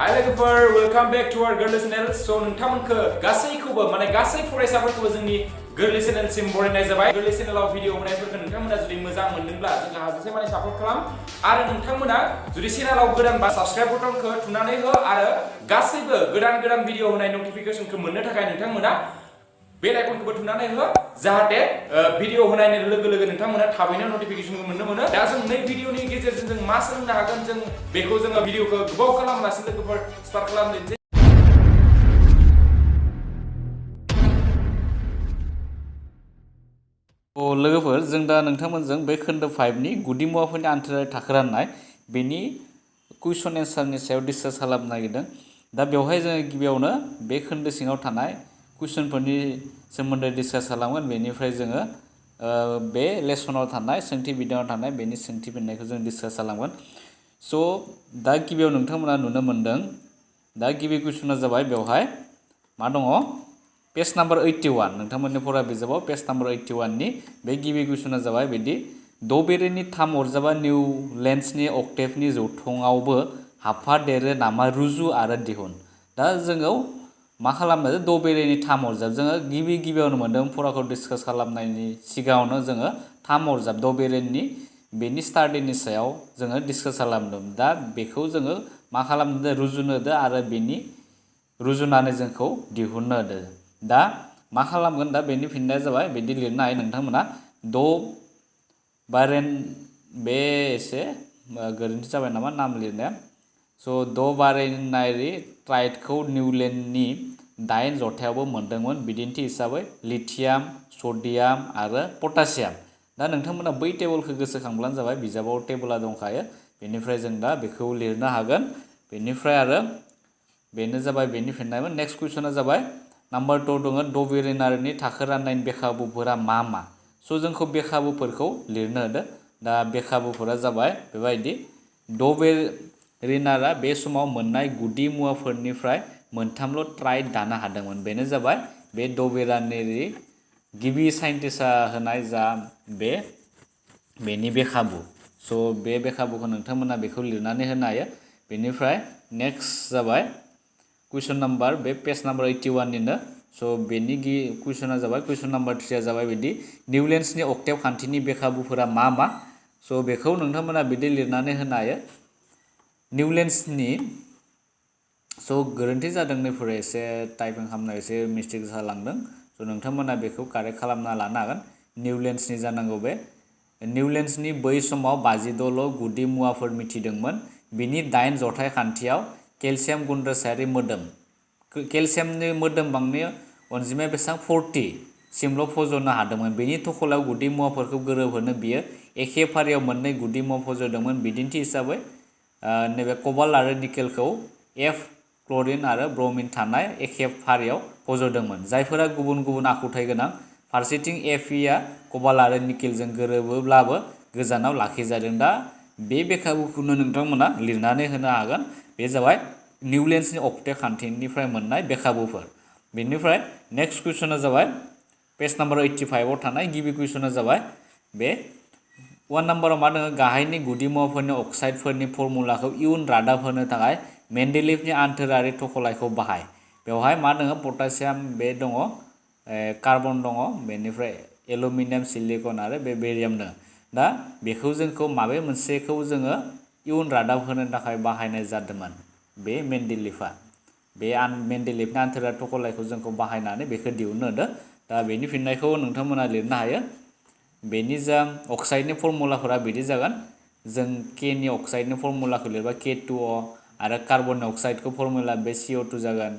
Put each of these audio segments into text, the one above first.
Hi लोगोफोर, welcome back to our Gwrlwi channel. So नोंथांमोनखौ गासैखौबो माने गासै फरायसाफोरखौबो जोंनि Gwrlwi channel सिम बरायनाय जाबाय. Gwrlwi channelआव भिडिअ होनायफोरखौ नोंथांमोना जुदि मोजां मोनदोंब्ला जोंहा हाजासे माने सापर्ट खालाम आरो नोंथांमोना जुदि चेनेलाव गोदानबा साबस्क्राइब बटनखौ थुनानै हो आरो गासैबो गोदान भिडिअ होनाय नटिफिकेशनखौ मोननो थाखाय नोंथांमोना बेल आइकनखौबो थुनानै हो जाहाथे भिडिअ होनायनि लोगो लोगो नोंथांमोना थाबैनो नटिफिकेशनखौ मोननो मोनो दा जों नै भिडिअनि गेजेरजों जों मा सोलोंनो हागोन जों बेखौ जोङो भिडिअखौ गोबाव खालामालासिनो लोगोफोर स्टार्ट खालामनोसै लोगोफोर जों दा नोंथांमोनजों बे खोन्दो 5 नि गुदि मुवाफोरनि आन्थोरारि थाखो राननाय बेनि कुइसन एन्सारनि सायाव डिसकास खालामनो नागिरदों दा बेवहाय जों गिबियावनो बे खोन्दो सिङाव थानाय कुइसनफोरनि सोमोन्दै डिसकास खालामगोन बेनिफ्राय जोङो बे लेसनाव थानाय सोंथि बिदाङाव थानाय बेनि सोंथि फिननायखौ जों डिसकास खालामगोन स' दा गिबियाव नोंथांमोना नुनो मोनदों दा गिबि कुइसना जाबाय बेवहाय मा दङ पेज नाम्बार 81 नोंथांमोननि फरा बिजाबाव पेज नाम्बार 81 नि बे गिबि कुइसना जाबाय बिदि द' बेरेनि 3 अरजाबा निउलेन्ड्सनि अक्टेभनि जौथुङावबो हाबफादेरो नामा रुजु आरो दिहुन दा जोङो मा खालामनो द' बेरेनि 3 अरजाब जोङो गिबियावनो मोन्दों फराखौ डिसकास खालामनायनि सिगाङावनो जोङो 3 अरजाब द' बेरेनि बेनि स्टाडिनि सायाव जोङो डिसकास खालामदों दा बेखौ जोङो मा खालामनो रुजुनो होदो आरो बेनि रुजुनानै जोंखौ दिहुननो होदो दा मा खालामगोन दा बेनि फिननाया जाबाय बिदि लिरनो हायो नोंथांमोना द' बारेन बे एसे गोरोन्थि जाबाय नामा नाम लिरनाया स' द' बारेनारि ट्राइडखौ निउलेन्डनि 8 जथायावबो मोनदोंमोन बिदिन्थि हिसाबै लिथियाम सडियाम आरो पटासियाम दा नोंथांमोना बै टेबोलखौ गोसोखांब्लानो जाबाय बिजाबाव टेबोला दंखायो बेनिफ्राय जों दा बेखौ लिरनो हागोन बेनिफ्राय आरो बेनो जाबाय बेनि फिननायमोन नेक्स्ट कुइसना जाबाय नाम्बार 2 दङ द' बेरेनारिनि थाखो राननायनि बेखाबुफोरा मा स' जोंखौ बेखाबुफोरखौ लिरनो होदो दा बेखाबुफोरा जाबाय बेबायदि द' बेरेनारा बे समाव मोननाय गुदि मुवाफोरनिफ्राय मोनथामल' ट्राइड दानो हादोंमोन बेनो जाबाय बे द' बेरेनारि गिबि साइन्टिस्टआ होनाय जा बेनि बेखाबु स' बे बेखाबुखौ नोंथांमोना बेखौ लिरनानै होनो हायो बेनिफ्राय नेक्स्ट जाबाय कुइसन नाम्बार बे पेज नाम्बार 81 निनो स' बेनि कुइसना जाबाय कुइसन नाम्बार 3 आ जाबाय बिदि निउलेन्ड्सनि अक्टेभ खान्थिनि बेखाबुफोरा मा स' बेखौ नोंथांमोना बिदि लिरनानै होनो हायो निउलेन्ड्सनि स' गोरोन्थि जादों नैफोरा एसे टाइपिं खालामनायाव एसे मिस्टेक जालांदों स' नोंथांमोना बेखौ कारेक्ट खालामना लानो हागोन निउलेन्ड्सनि जानांगौ बे निउलेन्ड्सनि बै समाव 52ल' गुदि मुवाफोर मिथिदोंमोन बिनि 8 जथाय खान्थियाव केलसियाम गुन्द्रासायारि मोदोम केलसियामनि मोदोम बांनाय अनजिमाया बेसेबां 40 सिमल' फज'नो हादोंमोन बेनि थखलाव गुदि मुवाफोरखौ गोरोबहोनो बियो एखे फारियाव मोननै गुदि मुवा फज'दोंमोन बिदिन्थि हिसाबै नैबे कबाल्ट आरो निकेलखौ एफ क्ल'रिन आरो ब्रमिन थानाय एखे फारियाव फज'दोंमोन जायफोरा गुबुन गुबुन आखुथाय गोनां फारसेथिं एफइआ कबाल्ट आरो निकेलजों गोरोबोब्लाबो गोजानाव लाखिजादों दा बे बेखाबुखौनो नोंथांमोना लिरनानै होनो हागोन बे जाबाय निउलेन्ड्सनि अक्टेभ खान्थिनिफ्राय मोननाय बेखाबुफोर बेनिफ्राय नेक्स्ट कुइसना जाबाय पेज नाम्बार 85 आव थानाय गिबि कुइसना जाबाय बे 1 नाम्बाराव मा दङ गाहायनि गुदि मुवाफोरनि अक्साइडफोरनि फर्मुलाखौ इयुन रादाब होनो थाखाय मेन्डेलिभनि आन्थोरारि थखलायखौ बाहाय बेवहाय मा दङ पटासियाम बे दङ कार्बन दङ बेनिफ्राय एलुमिनियाम सिलिकन आरो बे बेरियाम दङ दा बेखौ जोंखौ माबे मोनसेखौ जोङो इयुन रादाब होनो थाखाय बाहायनाय जादोंमोन बे मेन्डेलिभआ बे मेन्डेलिभनि आन्थोरारि थखलायखौ जोंखौ बाहायनानै बेखौ दिहुननो होदो दा बेनि फिननायखौ नोंथांमोना लिरनो हायो बेनि जा अक्साइडनि फर्मुलाफोरा बिदि जागोन जों केनि अक्साइडनि फर्मुलाखौ लिरबा K2O आरो कार्बननि अक्साइडखौ फर्मुला बे CO2 जागोन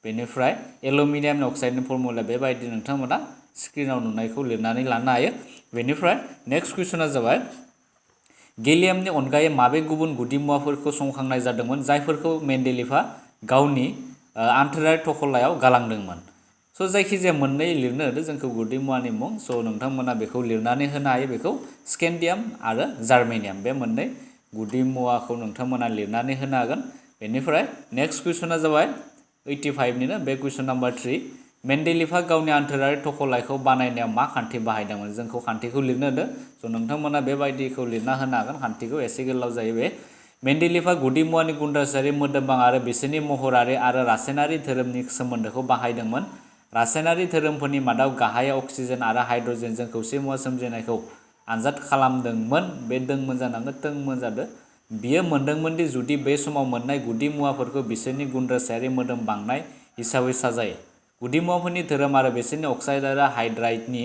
बेनिफ्राय एलुमिनियामनि अक्साइडनि फर्मुला बेबायदि नोंथांमोना स्क्रिनाव नुनायखौ लिरनानै लानो हायो बेनिफ्राय नेक्स्ट कुइसना जाबाय गेलियामनि अनगायै माबे गुबुन गुदि मुवाफोरखौ संखांनाय जादोंमोन जायफोरखौ मेन्डेलिभआ गावनि आन्थोरारि थखलायाव गालांदोंमोन स' जायखिजाया मोननै लिरनो होदो जोंखौ गुदि मुवानि मुं स' नोंथांमोना बेखौ लिरनानै होनो हायो बेखौ स्केन्डियाम आरो जार्मेनियाम बे मोननै गुदि मुवाखौ नोंथांमोना लिरनानै होनो हागोन बेनिफ्राय नेक्स्ट कुइसना जाबाय 85 निनो बे कुइसन नाम्बार 3 मेन्डेलिभआ गावनि आन्थोरारि थखलायखौ बानायनायाव मा खान्थि बाहायदोंमोन जोंखौ खान्थिखौ लिरनो होदो स' नोंथांमोना बेबायदिखौ लिरना होनो हागोन खान्थिखौ एसे गोलाव जायो बे मेन्डेलिभआ गुदिमुवानि गुनद्रासायारि मोदोमबां आरो बिसोरनि महरारि आरो रासायनारि धोरोमनि सोमोन्दोखौ बाहायदोंमोन। रासायनारि धोरोमफोरनि मादाव गाहाया अक्सिजेन आरो हाइड्रजेनजों खौसे मुवा सोमजिनायखौ आनजाद खालामदोंमोन। बे दोंमोन जानांगौ थोंमोन जादों। बियो मोनदोंमोन दि जुदि बे समाव मोननाय गुदि मुवाफोरखौ बिसोरनि गुनद्रासायारि मोदोम बांनाय हिसाबै साजायो। गुदिमुवाफोरनि धोरोम आरो बिसोरनि अक्साइड आरो हाइड्राइडनि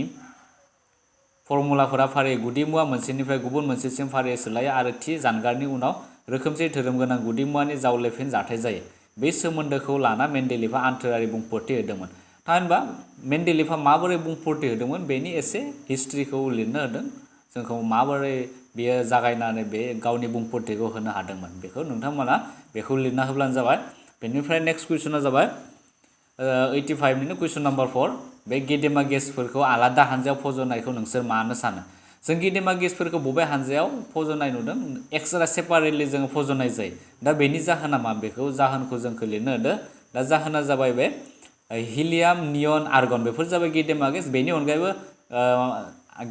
फर्मुलाफोरा फारियै गुदिमुवा मोनसेनिफ्राय गुबुन मोनसेसिम फारियै सोलायो आरो थि जानगारनि उनाव रोखोमसे धोरोम गोनां गुदिमुवानि जावलेफिन जाथाय जायो। बे सोमोन्दोखौ लाना मेन्डेलिभआ आन्थोरारि बुंफोरथि होदोंमोन। थामहिनबा मेन्डेलिभआ माबोरै बुंफोरथि होदोंमोन बेनि एसे हिस्ट्रिखौ लिरनो होदों। जोंखौ माबोरै बेयो जागायनानै बे गावनि बुंफोरथिखौ होनो हादोंमोन बेखौ नोंथांमोना बेखौ लिरना होब्लानो जाबाय। बेनिफ्राय नेक्स्ट कुइसना जाबाय 85निनो कुइसन नाम्बार 4। बे गेदेमा गेसफोरखौ आलादा हानजायाव फज'नायखौ नोंसोर मानो सानो? जों गेदेमा गेसफोरखौ बबे हानजायाव फज'नाय नुदों? एक्सट्रा सेपारेटलि जोङो फज'नाय जायो। दा बेनि जाहोना मा? बेखौ जाहोनखौ जोंखौ लिरनो होदो। दा जाहोना जाबाय बे हिलियाम, नियन, आर्गन बेफोर जाबाय गेदेमा गेस। बेनि अनगायैबो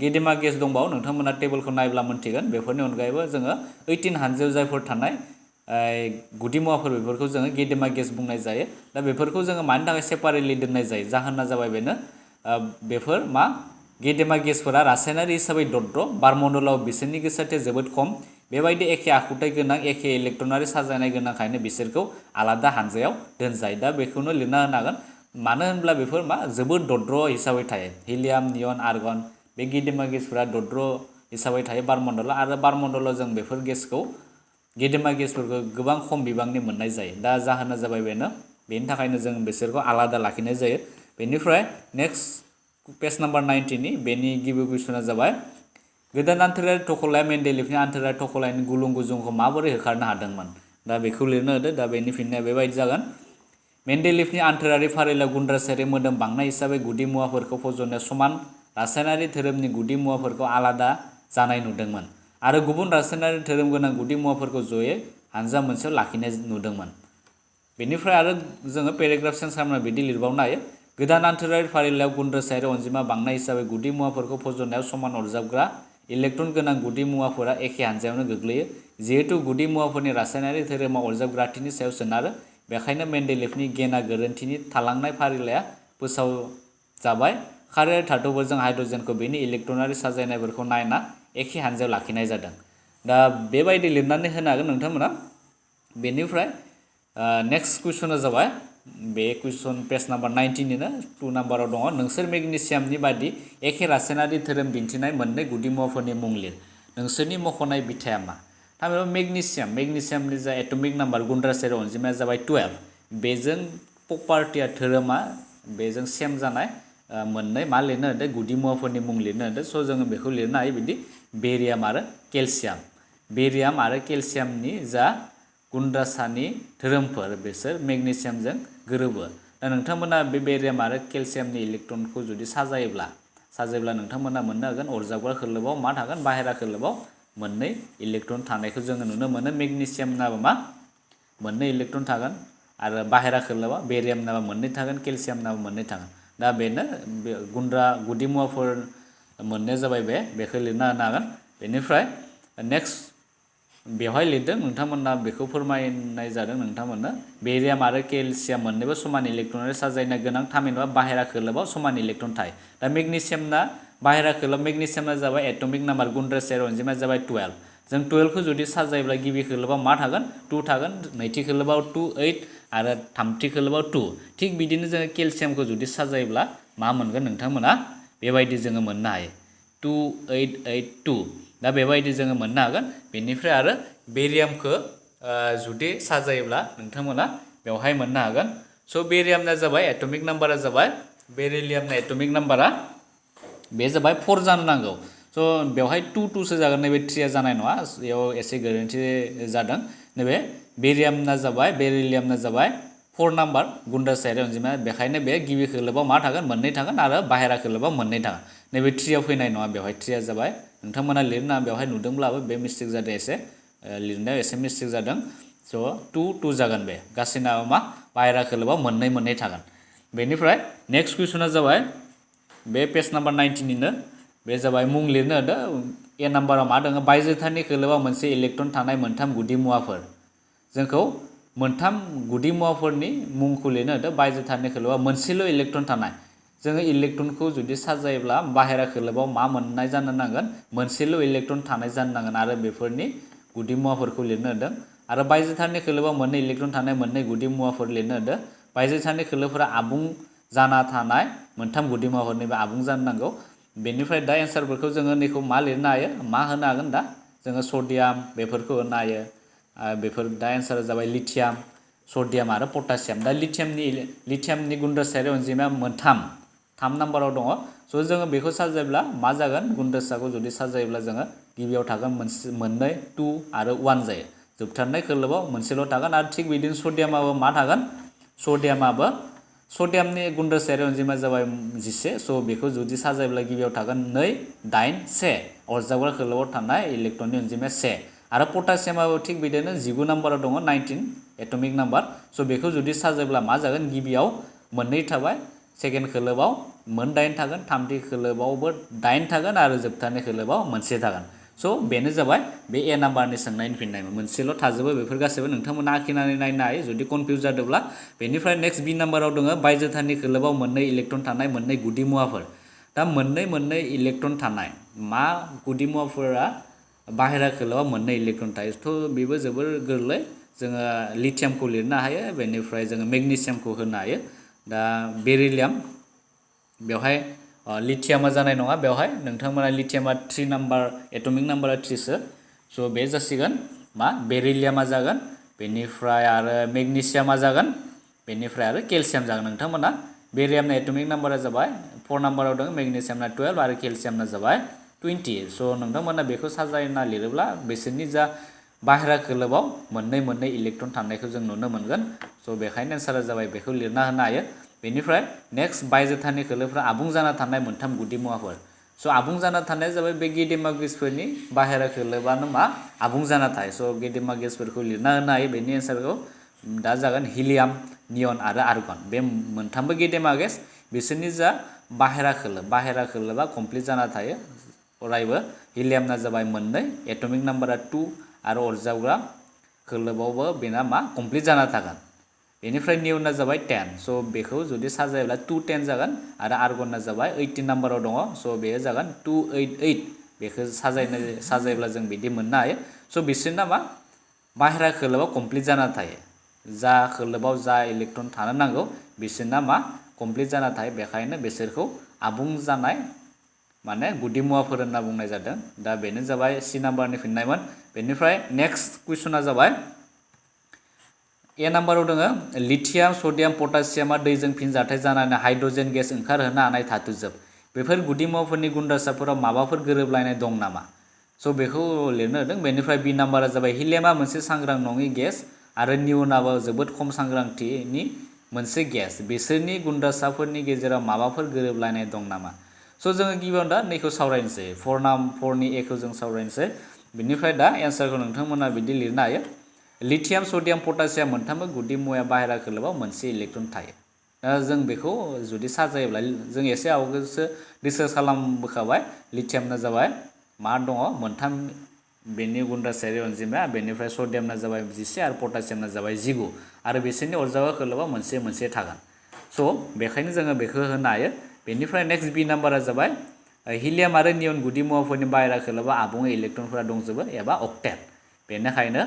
गेदेमा गेस दंबावो नोंथांमोना टेबोलखौ नायब्ला मोनथिगोन। बेफोरनि अनगायैबो जोङो 18 हानजायाव जायफोर थानाय गुदिमुवाफोर बेफोरखौ जोङो गेदेमा गेस बुंनाय जायो। दा बेफोरखौ जोङो मानि थाखाय सेपारेटलि दोननाय जायो? जाहोना जाबाय बेनो बेफोर मा गेदेमा गेसफोरा रासायनारि हिसाबै दद्र, बारमण्डलाव बिसोरनि गोसारथिया जोबोद खम। बेबायदि एखे आखुथाय गोनां एखे इलेक्ट्रनारि साजायनाय गोनांखायनो बिसोरखौ आलादा हानजायाव दोनजायो। दा बेखौनो लिरना होनो हागोन। मानो होनब्ला बेफोर मा जोबोद दद्र हिसाबै थायो। हिलियाम, नियन, आर्गन बे गेदेमा गेसफोरा दद्र हिसाबै थायो बारमण्डलाव आरो बारमण्डलाव जों बेफोर गेसखौ गेदेमा गेसफोरखौ गोबां खम बिबांनि मोननाय जायो। दा जाहोना जाबाय बेनो। बेनि थाखायनो जों बिसोरखौ आलादा लाखिनाय जायो। बेनिफ्राय नेक्स्ट पेज नाम्बार 90नि बेनि गिबि कुइसना जाबाय गोदान आन्थोरारि थखलाया मेन्डेलिभनि आन्थोरारि थखलायनि गुलुं गुजुंखौ माबोरै होखारनो हादोंमोन? दा बेखौ लिरनो होदो। दा बेनि फिननाया बेबायदि जागोन। मेन्डेलिभनि आन्थोरारि फारिलाइयाव गुनद्रासायारि मोदोम बांनाय हिसाबै गुदि मुवाफोरखौ फज'नायाव समान रासायनारि धोरोमनि गुदि मुवाफोरखौ आलादा जानाय नुदोंमोन आरो गुबुन रासायनारि धोरोम गोनां गुदि मुवाफोरखौ जयै हानजा मोनसेयाव लाखिनाय नुदोंमोन। बेनिफ्राय आरो जोङो पेराग्राफ सेन्स खालामना बिदि लिरबावनो हायो। गोदान आन्थोरारि फारिलाइयाव गुनद्रासायारि अनजिमा बांनाय हिसाबै गुदि मुवाफोरखौ फज'नायाव समान अरजाबग्रा इलेक्ट्रन गोनां गुदि मुवाफोरा एखे हानजायावनो गोग्लैयो। जिहेतु गुदि मुवाफोरनि रासायनारि धोरोमा अरजाबग्राथिनि सायाव सोनारो, बेखायनो मेन्डेलिभनि गेना गोरोन्थिनि थालांनाय फारिलाइया फोसावजाबाय। खारियारि धातुफोरजों हाइड्रजेनखौ बेनि इलेक्ट्रनारि साजायनायफोरखौ नायना एखे हानजायाव लाखिनाय जादों। दा बेबायदि लिरनानै होनो हागोन नोंथांमोना। बेनिफ्राय नेक्स्ट कुइसना जाबाय बे कुइसन पेज नाम्बार 90निनो 2 नाम्बाराव दङ। नोंसोर मेगनेसियामनि बादि एखे रासायनारि धोरोम दिन्थिनाय मोननै गुदि मुवाफोरनि मुं लिर। नोंसोरनि मख'नाय बिथाया मा? थामहिनबा मेगनेसियामनि जा एटमिक नाम्बार गुनद्रासायारि अनजिमाया जाबाय 12। बेजों प्रपार्टिया धोरोमा बेजों सेम जानाय मोननै मा लिरनो होदो? गुदि मुवाफोरनि मुं लिरनो होदो। स' जोङो बेखौ लिरनो हायो बिदि बेरियाम आरो केलसियाम। बेरियाम आरो केलसियामनि जा गुनद्रासानि धोरोमफोर बिसोर मेगनेसियामजों गोरोबो। दा नोंथांमोना बे बेरियाम आरो केलसियामनि इलेक्ट्रनखौ जुदि साजायोब्ला नोंथांमोना मोननो हागोन अरजाबग्रा खोलोबाव मा थागोन? बाहेरा खोलोबाव मोननै इलेक्ट्रन थानायखौ जोङो नुनो मोनो। मेगनेसियामनाबो मा मोननै इलेक्ट्रन थागोन आरो बाहेरा खोलोबाव बेरियामनाबो मोननै थागोन, केलसियामनाबो मोननै थागोन। दा बेनो गुदि मुवाफोर मोननाया जाबाय बेखौ लिरना होनो हागोन। बेनिफ्राय नेक्स्ट बेवहाय लिरदों नोंथांमोना बेखौ फोरमायनाय जादों नोंथांमोननो बेरियाम आरो केलसियाम मोननैबो समान इलेक्ट्रनारि साजायनाय गोनां, थामहिनबा बाहेरा खोलोबाव समान इलेक्ट्रन थायो। दा मेगनेसियामना बाहेरा खोलोब मेगनेसियामना जाबाय एटमिक नाम्बार गुनद्रासायारि अनजिमाया जाबाय 12। जों 12खौ जुदि साजायोब्ला गिबि खोलोबाव मा थागोन? 2 थागोन, नैथि खोलोबाव 2, 8 आरो थामथि खोलोबाव 2। थिग बिदिनो जोङो केलसियामखौ जुदि साजायोब्ला मा मोनगोन नोंथांमोना? बेबायदि जोङो मोननो हायो 2, 8, 8, 2। दा बेबायदि जोङो मोननो हागोन। बेनिफ्राय आरो बेरियामखौ जुदि साजायोब्ला नोंथांमोना बेवहाय मोननो हागोन। स' बेरियामना जाबाय एटमिक नाम्बारा जाबाय बेरिलियामना एटमिक नाम्बारा बे जाबाय 4 जानो नांगौ। स' बेवहाय 2, 2 सो जागोन, नैबे 3 जानाय नङा। बेयाव एसे गोरोन्थि जादों। नैबे बेरिलियामना जाबाय 4 नाम्बार गुनद्रासायारि अनजिमा, बेखायनो बे गिबि खोलोबाव मा थागोन? मोननै थागोन आरो बाहेरा खोलोबाव मोननै थागोन। नैबे 3आव फैनाय नङा, बेवहाय 3आ जाबाय नोंथांमोना लिरना बेवहाय नुदोंब्लाबो बे मिस्टेक जादों, एसे लिरनायाव एसे मिस्टेक जादों। स' 2, 2 जागोन। बे गासैनाबो मा बाहेरा खोलोबाव मोननै मोननै थागोन। बेनिफ्राय नेक्स्ट कुइसना जाबाय बे पेज नाम्बार 90निनो बे जाबाय मुं लिरनो होदो। ए नाम्बाराव मा दङ बायजोथारनि खोलोबाव मोनसे इलेक्ट्रन थानाय मोनथाम गुदि मुवाफोर जोंखौ मोनथाम गुदि मुवाफोरनि मुंखौ लिरनो होदों बायजोथारनि खोलोबाव मोनसेल' इलेक्ट्रन थानाय जोङो इलेक्ट्रनखौ जुदि साजायोब्ला बाहेरा खोलोबाव मा मोननाय जानो नांगोन मोनसेल' इलेक्ट्रन थानाय जानो नांगोन आरो बेफोरनि गुदि मुवाफोरखौ लिरनो होदों आरो बायजोथारनि खोलोबाव मोननै इलेक्ट्रन थानाय मोननै गुदि मुवाफोर लिरनो होदों बायजोथारनि खोलोफोरा आबुं जाना थानाय मोनथाम गुदि मुवाफोरनिबो आबुं जानो नांगौ बेनिफ्राय दा एन्सारफोरखौ जोङो नैखौ मा लिरनो हायो मा होनो हागोन दा जोङो सडियाम बेफोरखौ होनो हायो बेफोर दा एन्सारा जाबाय लिथियाम सडियाम आरो पटासियाम दा लिथियामनि गुन्दासायारि अनजिमाया थाम नाम्बाराव दङ स' जोङो बेखौ साजायोब्ला मा जागोन गुन्दासाखौ जुदि साजायोब्ला जोङो गिबियाव थागोन मोननै 2 आरो 1 जायो जोबथारनाय खोलोबाव मोनसेल' थागोन आरो थिग बिदिनो सडियामाबो मा थागोन सडियामनि गुन्दासायारि अनजिमाया जाबाय 11 स' बेखौ जुदि साजायोब्ला गिबियाव थागोन 2 8 1 अरजाबग्रा खोलोबाव थानाय इलेक्ट्रननि अनजिमाया 1 आरो पटासियामाबो थिग बिदिनो 19 नाम्बाराव दङ 19 एटमिक नाम्बार स' बेखौ जुदि साजायोब्ला मा जागोन गिबियाव मोननै थाबाय सेकेन्ड खोलोबाव 8 थागोन थामथि खोलोबावबो 8 थागोन आरो जोबथारनाय खोलोबाव 1 थागोन स' बेनो जाबाय बे ए नाम्बारनि सोंनायनि फिननायमोन मोनसेल' थाजोबो बेफोर गासैबो नोंथांमोना आखिनानै नायनो हायो जुदि कनफिउज जादोंब्ला बेनिफ्राय नेक्स्ट बी नाम्बाराव दङ बायजोथारनि खोलोबाव मोननै इलेक्ट्रन थानाय मोननै गुदि मुवाफोर दा मोननै इलेक्ट्रन थानाय मा गुदि मुवाफोरा बाहेरा खोलोबाव मोननै इलेक्ट्रन थायो थ' बेबो जोबोर गोरलै जोङो लिथियामखौ लिरनो हायो बेनिफ्राय जोङो मेगनेसियामखौ होनो हायो दा बेरिलियाम बेवहाय लिथियामा जानाय नङा बेवहाय नोंथांमोना लिथियामा 3 नाम्बार एटमिक नाम्बारा 3 सो स' बे जासिगोन मा बेरिलियामा जागोन बेनिफ्राय आरो मेगनेसियामा जागोन बेनिफ्राय आरो केलसियाम जागोन नोंथांमोना बेरियामना एटमिक नाम्बारा जाबाय 4 नाम्बाराव दङ मेगनेसियामना 12 आरो केलसियामना जाबाय 20 स' नोंथांमोना बेखौ साजायना लिरोब्ला बिसोरनि जा बाहेरा खोलोबाव मोननै इलेक्ट्रन थानायखौ जों नुनो मोनगोन स' बेखायनो एन्सारा जाबाय बेखौ लिरना होनो हायो बेनिफ्राय नेक्स्ट बायजोथारनि खोलोफ्रा आबुं जाना थानाय मोनथाम गुदि मुवाफोर स' आबुं जाना थानाया जाबाय बे गेदेमा गेसफोरनि बाहेरा खोलोबानो मा आबुं जाना थायो स' गेदेमा गेसफोरखौ लिरना होनो हायो बेनि एन्सारखौ दा जागोन हिलियाम नियन आरो आर्गन बे मोनथामबो गेदेमा गेस बिसोरनि जा बाहेरा खोलोबा कमप्लिट जाना थायो अरायबो हिलियामना जाबाय मोननै एटमिक नाम्बारा 2 आरो अरजाबग्रा खोलोबावबो बेना मा कमप्लिट जाना थागोन बेनिफ्राय नियनना जाबाय 10 स' बेखौ जुदि साजायोब्ला 2 10 जागोन आरो आर्गनना जाबाय 18 नाम्बाराव दङ स' बेयो जागोन 2 8 8 बेखौ साजायोब्ला जों बिदि मोननो हायो स' बिसोरना मा बाहेरा खोलोबाव कमप्लिट जाना थायो जा खोलोबाव जा इलेक्ट्रन थानो नांगौ बिसोरना मा कमप्लिट जाना थायो बेखायनो बिसोरखौ आबुं जानाय माने गुदि मुवाफोर होनना बुंनाय जादों दा बेनो जाबाय सी नाम्बारनि फिननायमोन बेनिफ्राय नेक्स्ट कुइसना जाबाय ए नाम्बाराव दङ लिथियाम सडियाम पटासियामा दैजों फिनजाथाय जानानै हाइड्रजेन गेस ओंखारहोनो हानाय धातुजोब बेफोर गुदि मुवाफोरनि गुन्दासाफोराव माबाफोर गोरोबलायनाय दं नामा स' बेखौ लिरनो होदों बेनिफ्राय बी नाम्बारा जाबाय हिलियामा मोनसे सांग्रां नङि गेस आरो नियनाबो जोबोद खम सांग्रांथिनि मोनसे गेस बिसोरनि गुन्दासाफोरनि गेजेराव माबाफोर गोरोबलायनाय दं नामा स' जोङो गिबियावनो दा नैखौ सावरायनोसै 4नि एखौ जों सावरायनोसै बिनिफ्राय दा एन्सारखौ नोंथांमोना बिदि लिरनो हायो लिथियाम सडियाम पटासियाम मोनथामबो गुदि मुवाया बाहेरा खोलोबाव मोनसे इलेक्ट्रन थायो दा जों बेखौ जुदि साजायोब्ला जों एसे आवगोलसो रिसार्च खालामबोखाबाय लिथियामना जाबाय मा दङ मोनथाम बेनि गुन्दासायारि अनजिमा बेनिफ्राय सडियामना जाबाय 11 आरो पटासियामना जाबाय 19 आरो बिसोरनि अरजाबग्रा खोलोबाव मोनसे थागोन स' बेखायनो जोङो बेखौ होनो हायो बेनिफ्राय नेक्स्ट बी नाम्बारा जाबाय हिलियाम आरो नियन गुदि मुवाफोरनि बाहेरा खोलोबाव आबुङै इलेक्ट्रनफोरा दंजोबो एबा अक्टेट बेनिखायनो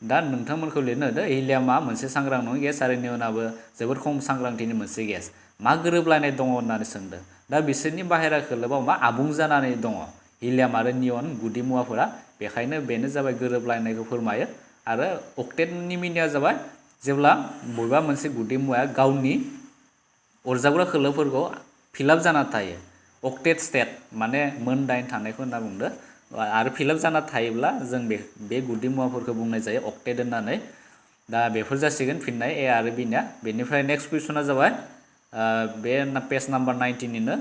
दा नोंथांमोनखौ लिरनो होदो हिलियामा मोनसे सांग्रां नङि गेस आरो नियनाबो जोबोद खम सांग्रांथिनि मोनसे गेस मा गोरोबलायनाय दङ होननानै सोंदों दा बिसोरनि बाहेरा खोलोबाव मा आबुं जानानै दङ हिलियाम आरो नियन गुदि मुवाफोरा बेखायनो बेनो जाबाय गोरोबलायनायखौ फोरमायो आरो अक्टेटनि मिनिंआ जाबाय जेब्ला बबेबा मोनसे गुदि मुवाया गावनि अरजाबग्रा खोलोफोरखौ फिलआप जाना थायो अक्टेट स्टेट माने मोन 8 थानायखौ होनना बुंदो आरो फिलआप जाना थायोब्ला जों बे गुदि मुवाफोरखौ बुंनाय जायो अक्टेट होननानै दा बेफोर जासिगोन फिननाय ए आरो बीनिया बेनिफ्राय नेक्स्ट कुइसना जाबाय बे पेज नाम्बार 19 निनो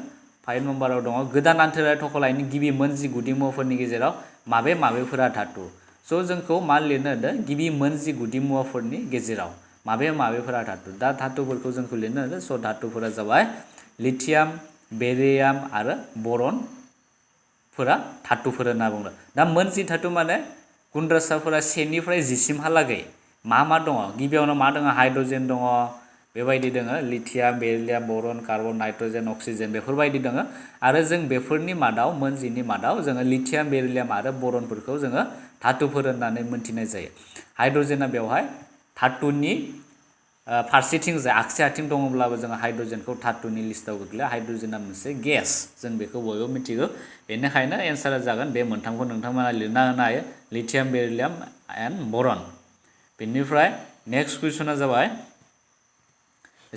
5 नाम्बाराव दङ गोदान आन्थोरारि थख'लायनि गिबि मोन 10 गुदि मुवाफोरनि गेजेराव माबेफोरा धातु स' जोंखौ मा लिरनो होदों गिबि मोन 10 गुदि मुवाफोरनि गेजेराव माबेफोरा धातु दा धातुफोरखौ जोंखौ लिरनो होदों स' धातुफोरा जाबाय लिथियाम बेरियाम आरो बरन फोरा धातुफोर होनना बुङो दा मोन जि धातु माने गुन्द्रासाफोरा 1 निफ्राय 10 सिमहालागै मा दङ गिबियावनो मा दङ हाइड्रजेन दङ बेबायदि दङ लिथियाम बेरिलियाम बरन कार्बन नाइट्रजेन अक्सिजेन बेफोरबायदि दङ आरो जों बेफोरनि मादाव मोन जिनि मादाव जोङो लिथियाम बेरिलियाम आरो बरनफोरखौ जोङो धातुफोर होननानै मोनथिनाय जायो हाइड्रजेना बेवहाय धातुनि फारसेथिंजाय आगसि आथिं दङब्लाबो जोङो हाइड्रजेनखौ धातुनि लिस्टआव गोग्लैया हाइड्रजेना मोनसे गेस जों बेखौ बयबो मिथिगौ बेनिखायनो एन्सारा जागोन बे मोनथामखौ नोंथांमोना लिरना होनो हायो लिथियाम बेरिलियाम एन्ड बरन बेनिफ्राय नेक्स्ट कुइसना जाबाय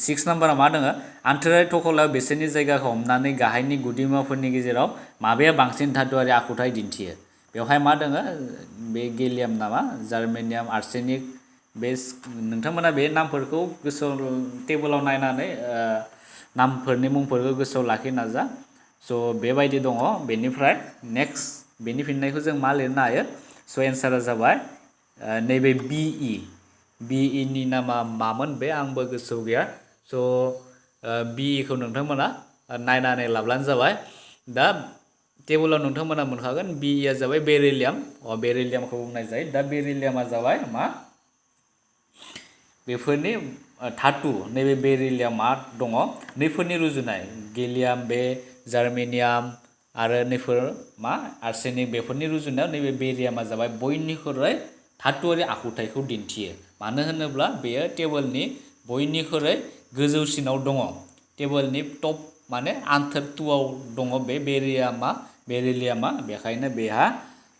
6 नाम्बाराव मा दङ आन्थोरारि थखलायाव बेसोरनि जायगाखौ हमनानै गाहायनि गुदिमुवाफोरनि गेजेराव माबेया बांसिन धातुआरि आखुथाय दिन्थियो बेवहाय मा दङ बे गेलियाम नामा जार्मेनियाम आर्सेनिक बे नोंथांमोना बे नामफोरखौ गोसोआव टेबोलाव नायनानै नामफोरनि मुंफोरखौ गोसोआव लाखिनो नाजा स' बेबायदि दङ बेनिफ्राय नेक्स्ट बेनि फिननायखौ जों मा लिरनो हायो स' एन्सारा जाबाय नैबे बिइ नि नामा मामोन बे आंबो गोसोआव गैया स' बिइखौ नोंथांमोना नायनानै लाब्लानो जाबाय दा टेबोलाव नोंथांमोना मोनखागोन बिइआ जाबाय बेरिलियाम बेरिलियामखौ बुंनाय जायो दा बेरिलियामा जाबाय मा बेफोरनि धातु नैबे बेरिलियामा दङ नैफोरनि रुजुनाय गेलियाम बे जार्मेनियाम आरो नैफोर मा आर्सेनिक बेफोरनि रुजुनायाव नैबे बेरिलियामा जाबाय बयनिख्रुइ धातुआरि आखुथायखौ दिन्थियो मानो होनोब्ला बेयो टेबोलनि बयनिख्रुइ गोजौसिनाव दङ टेबोलनि टप माने आन्थोर 2आव दङ बे बेरिलियामा बेखायनो बेहा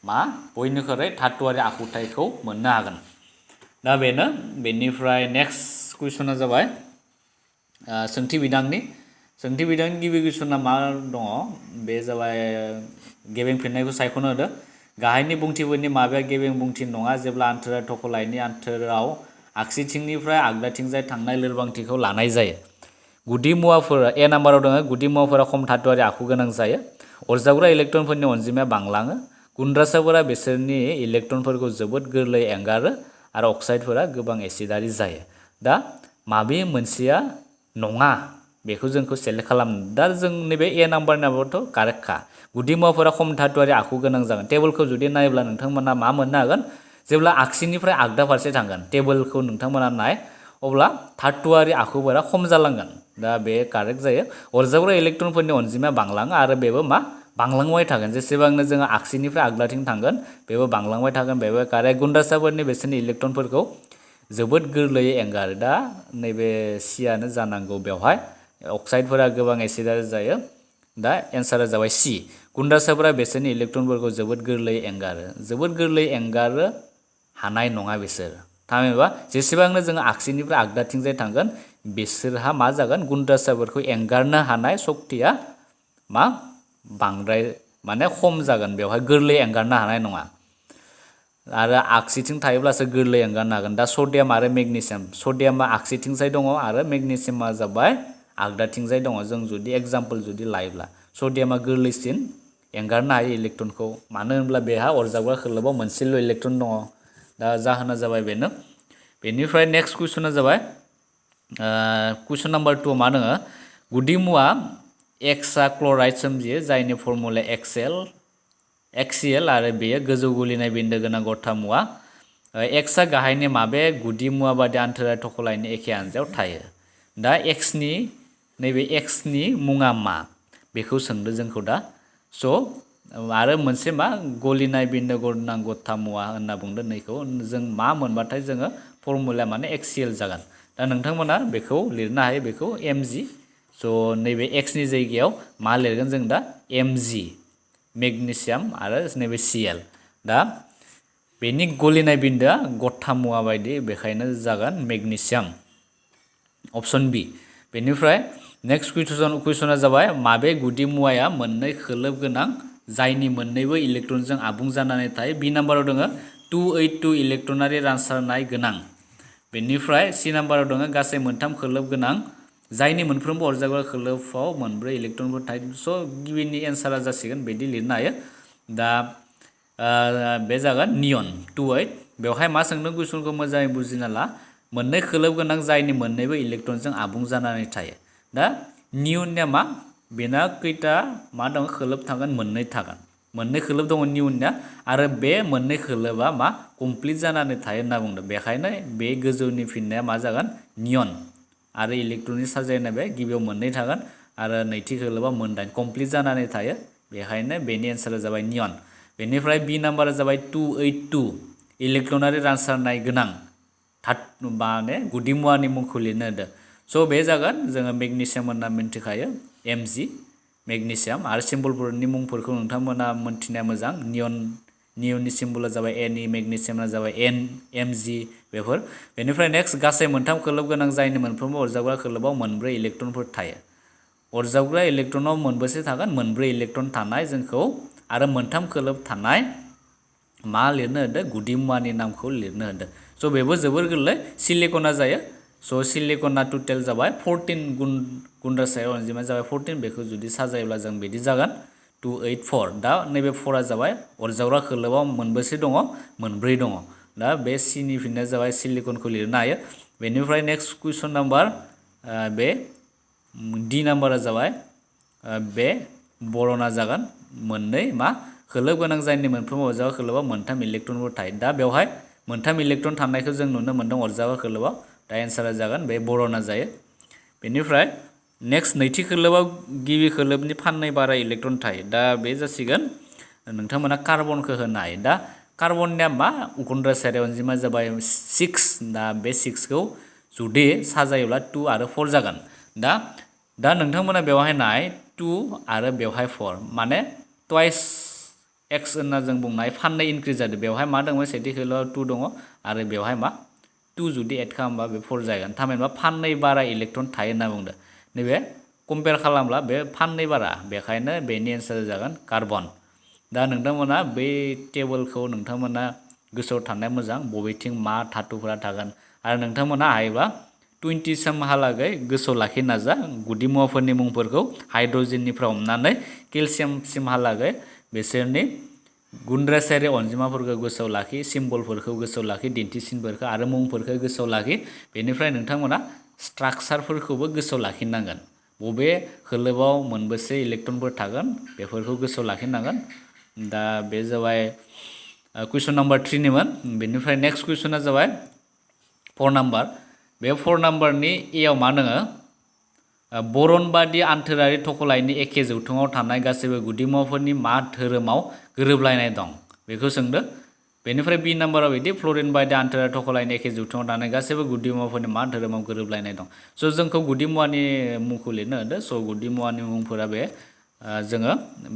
मा बयनिख्रुइ धातुआरि आखुथायखौ मोननो हागोन दा बेनो बेनिफ्राय नेक्स्ट कुइसना जाबाय सोंथि बिदांनि गिबि कुइसना मा दङ बे जाबाय गेबें फिननायखौ सायख'नो होदो गाहायनि बुंथिफोरनि माबाया गेबें बुंथि नङा जेब्ला आन्थोरारि थखलायनि आन्थोराव आगसिथिंनिफ्राय आगदाथिंजाय थांनाय लोरबांथिखौ लानाय जायो गुदि मुवाफोरा ए नाम्बाराव दङ गुदि मुवाफोरा खम धातुआरि आखु गोनां जायो अरजाबग्रा इलेक्ट्रनफोरनि अनजिमाया बांलाङो गुन्द्रासाफोरा बिसोरनि इलेक्ट्रनफोरखौ जोबोद गोरलै एंगारो आरो अक्साइडफोरा गोबां एसिडारि जायो दा माबे मोनसेया नङा बेखौ जोंखौ सेलेक्ट खालामनो दा जों नैबे ए नाम्बारनाबोथ' कारेक्टखा गुदि मुवाफोरा खम धातुआरि आखु गोनां जागोन टेबोलखौ जुदि नायोब्ला नोंथांमोना मा मोननो हागोन जेब्ला आगसिनिफ्राय आगदा फारसे थांगोन टेबोलखौ नोंथांमोना नाय अब्ला धातुआरि आखुफोरा खम जालांगोन दा बे कारेक्ट जायो अरजाबग्रा इलेक्ट्रनफोरनि अनजिमाया बांलाङो आरो बेबो मा बांलांबाय थागोन जेसेबांनो जोङो आगसिनिफ्राय आगदाथिं थांगोन बेबो बांलांबाय थागोन बेबो कारेक्ट गुन्द्रासाफोरनि बिसोरनि इलेक्ट्रनफोरखौ जोबोद गोरलैयै एंगारो दा नैबे सियानो जानांगौ बेवहाय अक्साइडफोरा गोबां एसिडारि जायो दा एन्सारा जाबाय सि गुन्द्रासाफोरा बिसोरनि इलेक्ट्रनफोरखौ जोबोद गोरलै एंगारो हानाय नङा बिसोर थामहिनबा जेसेबांनो जोङो आगसिनिफ्राय आगदाथिंजाय थांगोन बिसोरहा मा जागोन गुन्द्रासाफोरखौ एंगारनो हानाय सक्तिया मा बांद्राय माने खम जागोन बेवहाय गोरलै एंगारनो हानाय नङा आरो आगसिथिं थायोब्लासो गोरलै एंगारनो हागोन दा सडियाम आरो मेगनेसियाम सडियामा आगसिथिंजाय दङ आरो मेगनेसियामा जाबाय आगदाथिंजाय दङ जों जुदि एग्जाम्पल जुदि लायोब्ला सडियामा गोरलैसिन एंगारनो हायो इलेक्ट्रनखौ मानो होनब्ला बेहा अरजाबग्रा खोलोबाव मोनसेल' इलेक्ट्रन दङ दा जाहोना जाबाय बेनो बेनिफ्राय नेक्स्ट कुइसना जाबाय कुइसन नाम्बार 2 मा दङ गुदि मुवा एक्सआ क्लराइड सोमजियो जायनि फर्मुला एक्सिएल आरो बेयो गोजौ गुलिनाय बिन्दो गोनां गथा मुवा एक्सआ गाहायनि माबे गुदि मुवा बादि आन्थोरारि थखलायनि एखे हानजायाव थायो दा नैबे एक्सनि मुङा मा बेखौ सोंदो जोंखौ दा स' आरो मोनसे मा गलिनाय बिन्दो गोनां गथा मुवा होनना बुंदों नैखौ जों मा मोनबाथाय जोङो फर्मुला माने एक्सिएल जागोन दा नोंथांमोना बेखौ लिरनो हायो बेखौ एमजि स' नैबे एक्सनि जायगायाव मा लिरगोन जों दा एमजि मेगनेसियाम आरो नैबे सिएल दा बेनि गलिनाय बिन्दोआ गथा मुवा बायदि बेखायनो जागोन मेगनेसियाम अप्शन बि बेनिफ्राय नेक्स्ट कुइसना जाबाय माबे गुदि मुवाया मोननै खोलोब गोनां जायनि मोननैबो इलेक्ट्रनजों आबुं जानानै थायो बि नाम्बाराव दङ 282 इलेक्ट्रनारि रानसारनाय गोनां बेनिफ्राय सि नाम्बाराव दङ गासै मोनथाम खोलोब गोनां जायनि मोनफ्रोमबो अरजाबग्रा खोलोबआव मोनब्रै इलेक्ट्रनफोर थायो स' गिबिनि एन्सारा जासिगोन बिदि लिरनो हायो दा बे जागोन नियन 28 बेवहाय मा सोंदों कुइसनखौ मोजाङै बुजिना ला मोननै खोलोब गोनां जायनि मोननैबो इलेक्ट्रनजों आबुं जानानै थायो दा नियननिया मा बेना खैथा मा दङ खोलोब थागोन मोननै थागोन मोननै खोलोब दङ निउननिया आरो बे मोननै खोलोबा मा कमप्लिट जानानै थायो होनना बुंदों बेखायनो बे गोजौनि फिननाया मा जागोन नियन आरो इलेक्ट्रननि साजायनाय बे गिबियाव मोननै थागोन आरो नैथि खोलोबा मोनदाइन कमप्लिट जानानै थायो बेखायनो बेनि एन्सारा जाबाय नियन बेनिफ्राय बि नाम्बारा जाबाय 282 इलेक्ट्रनारि रानसारनाय गोनां माने गुदि मुवानि मुंखौ लिरनो होदों स' बे जागोन जोङो मेगनेसियाम होनना मिन्थिखायो Mg मेगनेसियाम आरो सिम्बलफोरनि मुंफोरखौ नोंथांमोना मोन्थिनाया मोजां नियननि सिम्बला जाबाय Ne मेगनेसियामआ जाबाय Mg बेफोर बेनिफ्राय नेक्स्ट गासै मोनथाम खोलोब गोनां जायनि मोनफ्रोमबो अरजाबग्रा खोलोबाव मोनब्रै इलेक्ट्रनफोर थायो अरजाबग्रा इलेक्ट्रनाव मोनबेसे थागोन मोनब्रै इलेक्ट्रन थानाय जोंखौ आरो मोनथाम खोलोब थानाय मा लिरनो होदों गुदि मुवानि नामखौ लिरनो होदों स' बेबो जोबोर गोरलै सिलिकना जायो स' सिलिकना टटेल जाबाय 14 गुन्दासायाव अनजिमा जाबाय 14 बेखौ जुदि साजायोब्ला जों बिदि जागोन 284 दा नैबे 4आ जाबाय अरजाबग्रा खोलोबाव मोनबेसे दङ मोनब्रै दङ दा बे सिनि फिननाया जाबाय सिलिकनखौ लिरनो हायो बेनिफ्राय नेक्स्ट कुइसन नाम्बार बे डि नाम्बारा जाबाय बे बरना जागोन मोननै मा खोलोब गोनां जायनि मोनफ्रोमबो अरजाबग्रा खोलोबाव मोनथाम इलेक्ट्रनफोर थायो दा बेवहाय मोनथाम इलेक्ट्रन थानायखौ जों नुनो मोन्दों अरजाबग्रा खोलोबाव दा एन्सारा जागोन बे बरना जायो बेनिफ्राय नेक्स्ट नैथि खोलोबाव गिबि खोलोबनि फाननै बारा इलेक्ट्रन थायो दा बे जासिगोन नोंथांमोना कार्बनखौ होनो हायो दा कार्बननिया मा गुन्द्रासायारि अनजिमा जाबाय 6 दा बे 6खौ जुदि साजायोब्ला 2 आरो 4 जागोन दा नोंथांमोना बेवहाय नाय 2 आरो बेवहाय 4 माने ट्वाइस एक्स होनना जों बुंनाय फाननै इनक्रिज जादों बेवहाय मा दङ सेथि खोलोबाव 2 दङ आरो बेवहाय मा 2 जुदि एड खालामबा बे 4 जागोन थामहिनबा फाननै बारा इलेक्ट्रन थायो होनना बुंदों नैबे कम्पेयार खालामब्ला बे फाननै बारा बेखायनो बेनि एन्सार जागोन कार्बन दा नोंथांमोना बै टेबोलखौ नोंथांमोना गोसोआव थानाया मोजां बबेथिं मा धातुफोरा थागोन आरो नोंथांमोना हायोबा 20 सिमहालागै गोसोआव लाखिनो नाजा गुदि मुवाफोरनि मुंफोरखौ हाइड्रजेननिफ्राय हमनानै केलसियामसिमहालागै बिसोरनि गुन्द्रासायारि अनजिमाफोरखौ गोसोआव लाखि सिम्बलफोरखौ गोसोआव लाखि दिन्थिसिनफोरखौ आरो मुंफोरखौ गोसोआव लाखि बेनिफ्राय नोंथांमोना स्ट्राक्चारफोरखौबो गोसोआव लाखिनांगोन बबे खोलोबाव मोनबेसे इलेक्ट्रनफोर थागोन बेफोरखौ गोसोआव लाखिनांगोन दा बे जाबाय कुइसन नाम्बार 3निमोन बेनिफ्राय नेक्स्ट कुइसना जाबाय 4 नाम्बार बे 4 नाम्बारनि एआव मा दङ बरन बादि आन्थोरारि थख'लायनि एखे जौथुमाव थानाय गासैबो गुदि मुवाफोरनि मा धोरोमाव गोरोबलायनाय दं बेखौ सोंदो बेनिफ्राय बि नाम्बाराव बिदि फ्ल'रिन बायदि आन्थोरारि थख'लायनि एखे जौथुमाव थानाय गासैबो गुदि मुवाफोरनि मा धोरोमाव गोरोबलायनाय दं स' जोंखौ गुदि मुवानि मुंखौ लिरनो होदो स' गुदि मुवानि मुंफोरा बे जोङो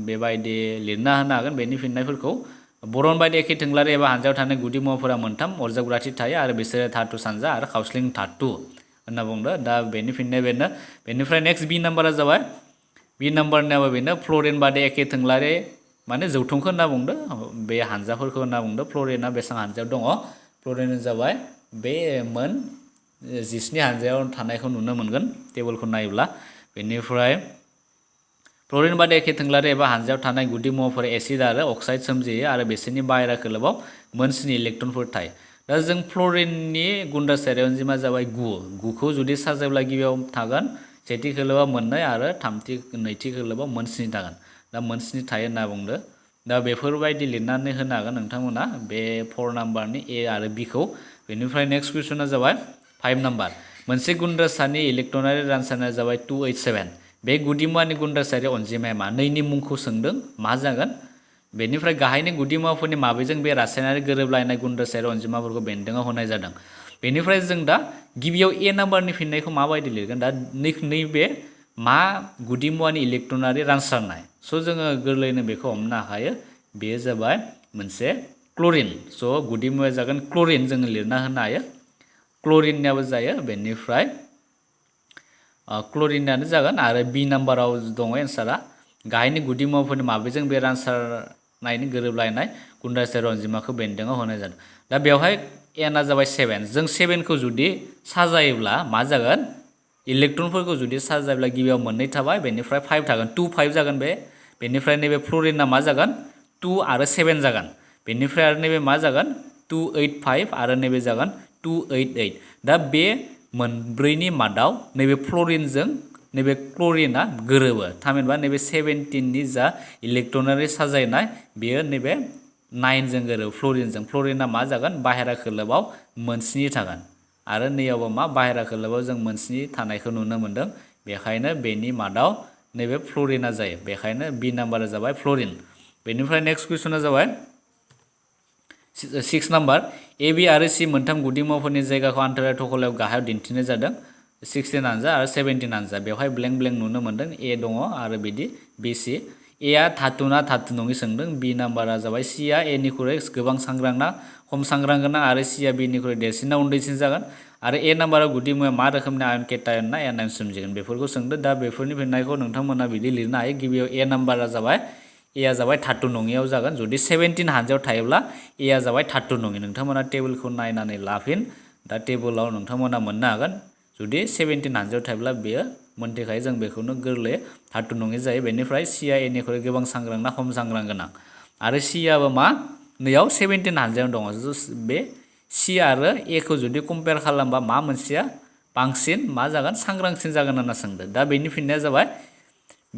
बेबायदि लिरना होनो हागोन बेनि फिननायफोरखौ बरन बायदि एखे थोंलारि एबा हानजायाव थानाय गुदि मुवाफोरा मोनथाम अरजाबग्राथि थायो आरो बिसोरो धातु सानजा आरो खावस्लिं धातु होनना बुंदो दा बेनि फिननाया बेनो बेनिफ्राय नेक्स्ट बि नाम्बारा जाबाय बि नाम्बारनियाबो बेनो फ्ल'रिन बादि एखे थोंलारि माने जौथुमखौ होनना बुंदो बे हानजाफोरखौ होनना बुंदो फ्ल'रिना बेसेबां हानजायाव दङ फ्ल'रिना जाबाय बे मोन 19 हानजायाव थानायखौ नुनो मोनगोन टेबोलखौ नायोब्ला बेनिफ्राय फ्ल'रिन बादि एखे थोंलारि एबा हानजायाव थानाय गुदि मुवाफोरा एसिड आरो अक्साइड सोमजियो आरो बिसोरनि बाहेरा खोलोबाव मोन 7 इलेक्ट्रनफोर थायो दा जों फ्ल'रिननि गुन्द्रासायारि अनजिमा जाबाय 9खौ जुदि साजायब्ला गिबियाव थागोन सेथि खोलोबाव मोननै आरो नैथि खोलोबाव मोन 7 थागोन दा मोन 7 थायो होनना बुंदो दा बेफोरबायदि लिरनानै होनो हागोन नोंथांमोना बे 4 नाम्बारनि ए आरो बिखौ बेनिफ्राय नेक्स्ट कुइसना जाबाय 5 नाम्बार मोनसे गुन्द्रासानि इलेक्ट्रनारि रानसारनाया जाबाय 287 बे गुदि मुवानि गुन्द्रासायारि अनजिमाया मा नैनि मुंखौ सोंदों मा जागोन बेनिफ्राय गाहायनि गुदि मुवाफोरनि माबेजों बे रासायनारि गोरोबलायनाय गुन्द्रासायारि अनजिमाफोरखौ बेन्दोङाव होनाय जादों बेनिफ्राय जों दा गिबियाव ए नाम्बारनि फिननायखौ माबायदि लिरगोन दा नैबे मा गुदि मुवानि इलेक्ट्रनारि रानसारनाय स' जोङो गोरलैनो बेखौ हमनो हायो बेयो जाबाय मोनसे क्ल'रिन स' गुदि मुवाया जागोन क्ल'रिन जोङो लिरना होनो हायो क्ल'रिननियाबो जायो बेनिफ्राय क्ल'रिनानो जागोन आरो बि नाम्बाराव दङ एन्सारा गाहायनि गुदि मुवाफोरनि माबेजों बे रानसारनायनि गोरोबलायनाय गुन्द्रासायारि अनजिमाखौ बेन्दोङाव होनाय जादों दा बेवहाय एनआ जाबाय 7 जों 7खौ जुदि साजायोब्ला मा जागोन इलेक्ट्रनफोरखौ जुदि साजायोब्ला गिबियाव मोननै थाबाय बेनिफ्राय 5 थागोन 2 5 जागोन बेनिफ्राय नैबे फ्ल'रिना मा जागोन 2 आरो 7 जागोन बेनिफ्राय आरो नैबे मा जागोन 285 आरो नैबे जागोन 288 दा बे मोनब्रैनि मादाव नैबे फ्ल'रिनजों नैबे क्ल'रिना गोरोबो थामहिनबा नैबे 17 नि जा इलेक्ट्रनारि साजायनाय बेयो नैबे 9 जों गोरोबो फ्ल'रिना मा जागोन बाहेरा खोलोबाव मोनस्नि थागोन आरो नैयावबो मा बाहेरा खोलोबाव जों मोनस्नि थानायखौ नुनो मोनदों बेखायनो बेनि मादाव नैबे फ्ल'रिना जायो बेखायनो बी नाम्बारा जाबाय फ्ल'रिन बेनिफ्राय नेक्स्ट कुइसना जाबाय 6 नाम्बार ए बी आरो सी मोनथाम गुदिमुवाफोरनि जायगाखौ आन्थोरारि थखलायाव गाहायाव दिन्थिनाय जादों 16 आनजा आरो 17 आनजा बेवहाय ब्लेंक नुनो मोनदों ए दङ आरो बिदि बी सी ए आ धातु ना धातु नङि सोंदों बी नाम्बारा जाबाय सी आ ए निख्रुइ गोबां सांग्रां ना खम सांग्रां गोनां आरो सी आ बी निख्रुइ देरसिन ना उन्दैसिन जागोन आरो ए नाम्बारा गुदिमुवाया मा रोखोमनि आयन केटायन ना एनायन सोमजिगोन बेफोरखौ सोंदों दा बेफोरनि फिननायखौ नोंथांमोना बिदि लिरनो हायो गिबियाव ए नाम्बारा जाबाय ए आ जाबाय धातु नङियाव जागोन जुदि 17 हानजायाव थायोब्ला ए आ जाबाय धातु नङि नोंथांमोना टेबोलखौ नायनानै लाफिन दा टेबोलाव नोंथांमोना मोननो हागोन जुदि 17 हानजायाव थायोब्ला बेयो मोनथिखायो जों बेखौनो गोरलैयै धातु नङि जायो बेनिफ्राय सी आ ए निख्रुइ गोबां सांग्रां ना खम सांग्रां गोनां आरो सी आबो मा नैयाव 17 हानजायाव दङ बे सी आरो ए खौ जुदि कम्पेयार खालामबा मा मोनसेया बांसिन मा जागोन सांग्रांसिन जागोन होनना सोंदों दा बेनि फिननाया जाबाय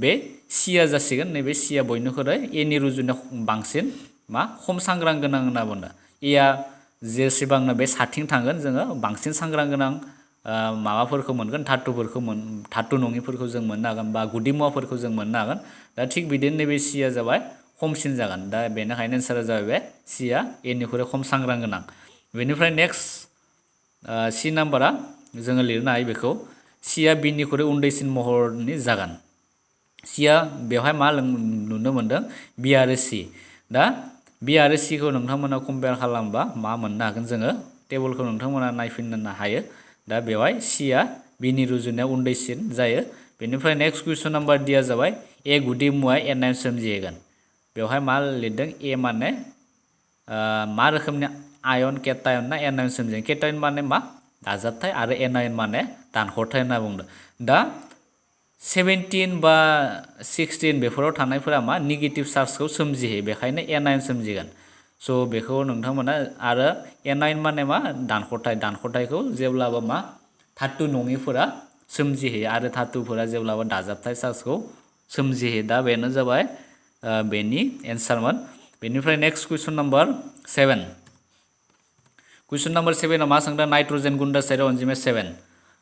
बे सी आ जासिगोन नैबे सी आ बयनिख्रुइ ए नि रुजुनायाव बांसिन मा खम सांग्रां गोनां होनना बुंदों ए आ जेसेबांनो बे साथिं थांगोन जोङो बांसिन सांग्रां गोनां माबाफोरखौ मोनगोन धातु नङिफोरखौ जों मोननो हागोन बा गुदिमुवाफोरखौ जों मोननो हागोन दा थिग बिदिनो नैबे सी आ जाबाय खमसिन जागोन दा बेनिखायनो एन्सारा जाबाय बे सी आ ए निख्रुइ खम सांग्रां गोनां बेनिफ्राय नेक्स्ट सी नाम्बारा जोङो लिरनो हायो बेखौ सी आ बी निख्रुइ उन्दैसिन महरनि जागोन सी आ बेवहाय मा नुनो मोनदों बी आरो सी दा बी आरो सी खौ नोंथांमोना कम्पेयार खालामबा मा मोननो हागोन जोङो टेबोलखौ नोंथांमोना नायफिननो हायो दा बेवहाय सी आ बी नि रुजुनायाव उन्दैसिन जायो बेनिफ्राय नेक्स्ट कुइसन नाम्बार डी आ जाबाय ए गुदि मुवा एनायन सोमजिहोगोन बेवहाय मा लिरदों ए माने मा रोखोमनि आयन केटायन ना एनायन सोमजिगोन केटायन माने मा दाजाबथाय आरो एनायन माने दानख'थाय होनना बुंदों दा 17 बा 16 बेफोराव थानायफोरा मा नेगेटिभ चार्जखौ सोमजिहोयो बेखायनो एनायन सोमजिगोन स' बेखौ नोंथांमोना आरो एनायन माने मा दानख'थायखौ जेब्लाबो मा धातु नङिफोरा सोमजिहोयो आरो धातुफोरा जेब्लाबो दाजाबथाय चार्जखौ सोमजिहोयो दा बेनो जाबाय बेनि एन्सारमोन बेनिफ्राय नेक्स्ट कुइसन नाम्बार 7 कुइसन नाम्बार 7 मा सोंदों नाइट्रजेन गुन्दासारि अनजिमाया 7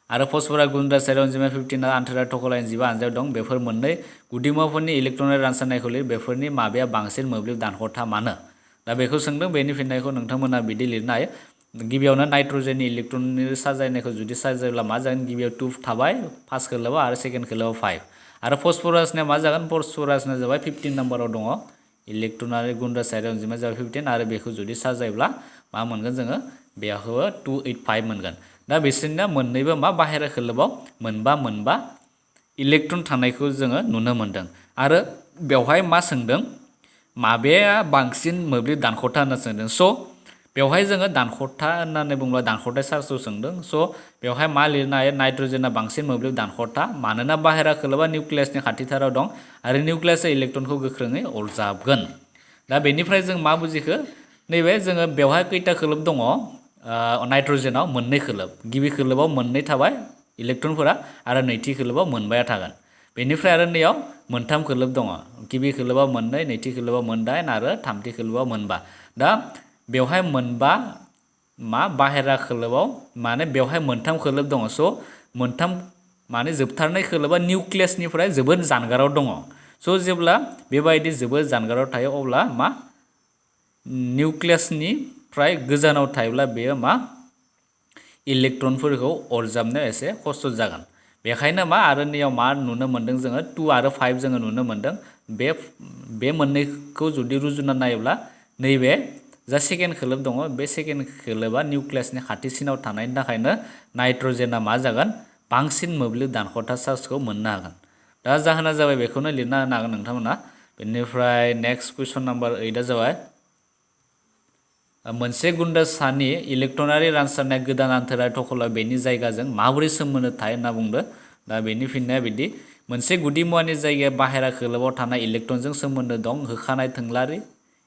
आरो फस्फरास गुन्दासारि अनजिमाया 15 आन्थोरारि थखलाय 15 आनजायाव दं बेफोर मोननै गुदिमुवाफोरनि इलेक्ट्रनारि रानसारनायखौ लिर बेफोरनि माबेया बांसिन मोब्लिब दानख'था मानो दा बेखौ सोंदों बेनि फिननायखौ नोंथांमोना बिदि लिरनो हायो गिबियावनो नाइट्रजेननि इलेक्ट्रननि साजायनायखौ जुदि साजायोब्ला मा जागोन गिबियाव 2 थाबाय फार्स्ट खोलोबाव आरो सेकेन्ड खोलोबाव 5 आरो फस्फरासनिया मा जागोन फस्फरासना जाबाय 15 नाम्बाराव दङ इलेक्ट्रनारि गुन्दासारि अनजिमाया जाबाय 15 आरो बेखौ जुदि साजायोब्ला मा मोनगोन जोङो बेयावबो 285 मोनगोन दा बिसोरना मोननैबो मा बाहेरा खोलोबाव मोनबा इलेक्ट्रन थानायखौ जोङो नुनो मोनदों आरो बेवहाय मा सोंदों माबेया बांसिन मोब्लिब दानख'था होनना सोंदों स' बेवहाय जोङो दानख'था होननानै बुङोब्ला दानख'थाय चार्जखौ सोंदों स' बेवहाय मा लिरनो हायो नाइट्रजेना बांसिन मोब्लिब दानख'था मानोना बाहेरा खोलोबा निउक्लियासनि खाथिथाराव दं आरो निउक्लियासआ इलेक्ट्रनखौ गोख्रोङै अरजाबगोन दा बेनिफ्राय जों मा बुजिखो नैबे जोङो बेवहाय खैथा खोलोब दङ नाइट्रजेनाव मोननै खोलोब गिबि खोलोबाव मोननै थाबाय इलेक्ट्रनफोरा आरो नैथि खोलोबाव मोनबाया थागोन बेनिफ्राय आरो नैयाव मोनथाम खोलोब दङ गिबि खोलोबाव मोननै नैथि खोलोबाव मोनदाइन आरो थामथि खोलोबाव मोनबा दा बेवहाय मोनबा मा बाहेरा खोलोबाव माने बेवहाय मोनथाम खोलोब दङ स' मोनथाम माने जोबथारनाय खोलोबा निउक्लियासनिफ्राय जोबोद जानगाराव दङ स' जेब्ला बेबायदि जोबोद जानगाराव थायो अब्ला मा निउक्लियासनिफ्राय गोजानाव थायोब्ला बेयो मा इलेक्ट्रनफोरखौ अरजाबनो एसे खस्थ' जागोन बेखायनो मा आरो नैयाव मा नुनो मोनदों जोङो 2 आरो 5 जोङो नुनो मोनदों बे मोननैखौ जुदि रुजुना नायोब्ला नैबे जा सेकेन्ड खोलोब दङ बे सेकेन्ड खोलोबा निउक्लियासनि खाथिसिनाव थानायनि थाखायनो नाइट्रजेना मा जागोन बांसिन मोब्लिब दानख'था चार्जखौ मोननो हागोन दा जाहोना जाबाय बेखौनो लिरना होनो हागोन नोंथांमोना बेनिफ्राय नेक्स्ट कुइसन नाम्बार 8 आ जाबाय मोनसे गुन्दासानि इलेक्ट्रनारि रानसारनाया गोदान आन्थोरारि थखलायाव बेनि जायगाजों माबोरै सोमोन्दो थायो होनना बुंदों दा बेनि फिननाया बिदि मोनसे गुदि मुवानि जायगाया बाहेरा खोलोबाव थानाय इलेक्ट्रनजों सोमोन्दो दं होखानाय थोंलारि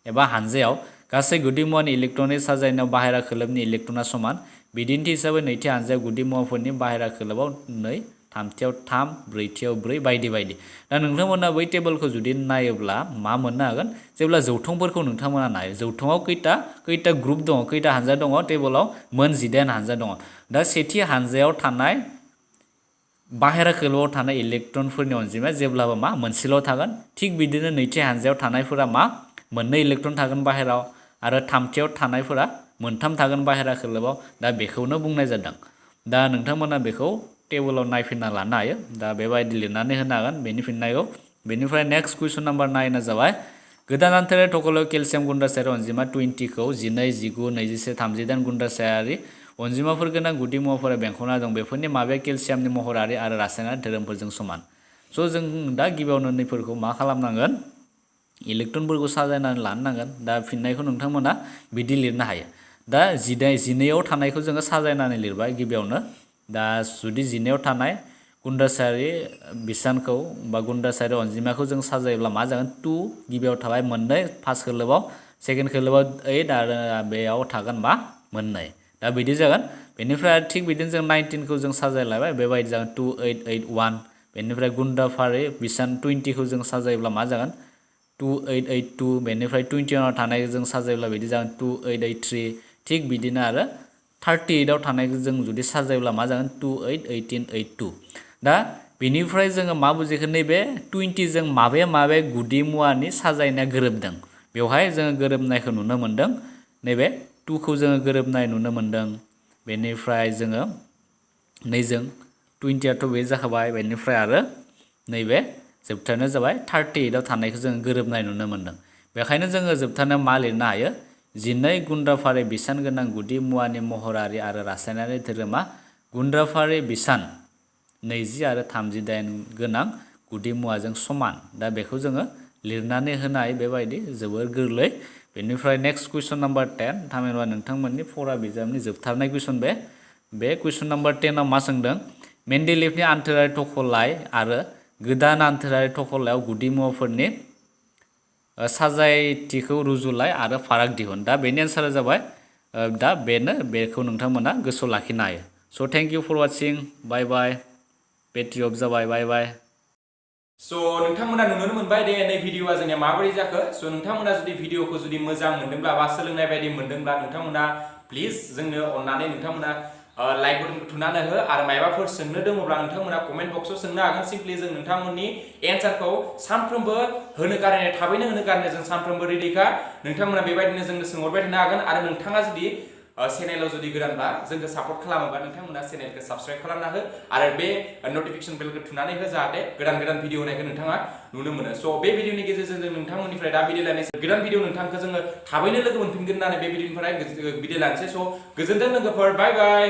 एबा हानजायाव गासै गुदि मुवानि इलेक्ट्रननि साजायनायाव बाहेरा खोलोबनि इलेक्ट्रना समान बिदिन्थि हिसाबै नैथि हानजायाव गुदि मुवाफोरनि बाहेरा खोलोबाव 2 थामथियाव 3 ब्रैथियाव 4 बायदि बायदि दा नोंथांमोना बै टेबोलखौ जुदि नायोब्ला मा मोननो हागोन जेब्ला जौथुंफोरखौ नोंथांमोना नायो जौथुंआव खैता ग्रुप दङ खैता हानजा दङ टेबोलाव मोन 18 हानजा दङ दा सेथि हानजायाव थानाय बाहेरा खोलोआव थानाय इलेक्ट्रनफोरनि अनजिमाया जेब्लाबो मा मोनसेल' थागोन थिग बिदिनो नैथि हानजायाव थानायफोरा मा मोननै इलेक्ट्रन थागोन बाहेराव आरो थामथियाव थानायफोरा मोनथाम थागोन बाहेरा खोलोआव दा बेखौनो बुंनाय जादों दा नोंथांमोना बेखौ टेबोलाव नायफिनना लानो हायो दा बेबायदि लिरनानै होनो हागोन बेनि फिननायखौ बेनिफ्राय नेक्स्ट कुइसन नाम्बार 9 जाबाय गोदान आन्थोरारि थखलायाव केलसियाम गुन्दासायारि अनजिमा 20 खौ 12 19 21 38 गुन्दासायारि अनजिमाफोर गोनां गुदि मुवाफोरा बेंखनना दं बेफोरनि माबे केलसियामनि महरारि आरो रासायनारि धोरोमफोरजों समान स' जों दा गिबियावनो नैफोरखौ मा खालामनांगोन इलेक्ट्रनफोरखौ साजायनानै लानो नांगोन दा फिननायखौ नोंथांमोना बिदि लिरनो हायो दा 12 थानायखौ जोङो साजायनानै लिरबाय गिबियावनो दा जुदि 12 थानाय गुन्दासायारि बिसानखौ बा गुन्दासायारि अनजिमाखौ जों साजायोब्ला मा जागोन 2 गिबियाव थाबाय मोननै फार्स्ट खोलोबाव सेकेन्ड खोलोबाव 8 आरो बेयाव थागोन मा मोननै दा बिदि जागोन बेनिफ्राय थिग बिदिनो जों 19 खौ जों साजायलायबाय बेबायदि जागोन 2 8 8 1 बेनिफ्राय गुन्दाफारि बिसान 20 खौ जों साजायोब्ला मा जागोन 2 8 8 2 बेनिफ्राय 21 थानाय जों साजायोब्ला बिदि जागोन 2 8 8 3 थिग बिदिनो आरो 38 आव थानायखौ जों जुदि साजायोब्ला मा जागोन 2 8 18 8 2 दा बेनिफ्राय जोङो मा बुजिखो नैबे 20 जों माबे गुदि मुवानि साजायनाया गोरोबदों बेवहाय जोङो गोरोबनायखौ नुनो मोनदों नैबे 2 खौ जोङो गोरोबनाय नुनो मोनदों बेनिफ्राय जोङो नैजों 20 आथ' बे जाखाबाय बेनिफ्राय आरो नैबे जोबथारनाया जाबाय 38 आव थानायखौ जोङो गोरोबनाय नुनो मोनदों बेखायनो जोङो जोबथारनायाव मा लिरनो हायो 12 गुन्दाफारि बिसान गोनां गुदि मुवानि महरारि आरो रासायनारि धोरोमा गुन्दाफारि बिसान 20 आरो 38 गोनां गुदि मुवाजों समान दा बेखौ जोङो लिरनानै होनाय बेबायदि जोबोर गोरलै बेनिफ्राय नेक्स्ट कुइसन नाम्बार 10 थामहिनबा नोंथांमोननि फरा बिजाबनि जोबथारनाय कुइसन बे कुइसन नाम्बार 10 आव मा सोंदों मेन्डेलिभनि आन्थोरारि थखलाय आरो गोदान आन्थोरारि थखलायाव गुदि मुवाफोरनि साजायथिखौ रुजुलाय आरो फाराग दिहुन दा बेनि एन्सारा जाबाय दा बेखौ नोंथांमोना गोसोआव लाखिनो हायो so' thank you for watching bye bye बेट्रि अफ जाबाय बाय बाय स' नोंथांमोना नुनो मोनबाय दे नै भिडिअआ जोंनिया माबोरै जाखो स' नोंथांमोना जुदि भिडिअखौ जुदि मोजां मोनदोंब्ला बा सोलोंनाय बायदि मोनदोंब्ला नोंथांमोना प्लिज जोंनो अननानै नोंथांमोना लाइक बटनखौ थुनानै हो आरो मायबाफोर सोंनो दङब्ला नोंथांमोना कमेन्ट बक्सआव सोंनो हागोन सिम्पलि जों नोंथांमोननि एन्सारखौ सानफ्रोमबो होनो गारनाय थाबैनो होनो गारनाय जों सानफ्रोमबो रेडिखा नोंथांमोना बेबायदिनो जोंनो सोंहरबाय थानो हागोन आरो नोंथाङा जुदि चेनेलाव जुदि गोदानब्ला जोंखौ सापर्ट खालामोबा नोंथांमोना चेनेलखौ साबस्क्राइब खालामना हो आरो बे नटिफिकेसन बेलखौ थुनानै हो जाहाथे गोदान भिडिअ होनायखौ नोंथाङा नुनो मोनो स' बे भिडिअनि गेजेरजों जों नोंथांमोननिफ्राय दा बिदाय लानोसै गोदान भिडिअ नोंथांखौ जोङो थाबैनो लोगो मोनफिनगोन होननानै बे भिडिअनिफ्राय बिदाय लानोसै स' गोजोनथों लोगोफोर बाय बाय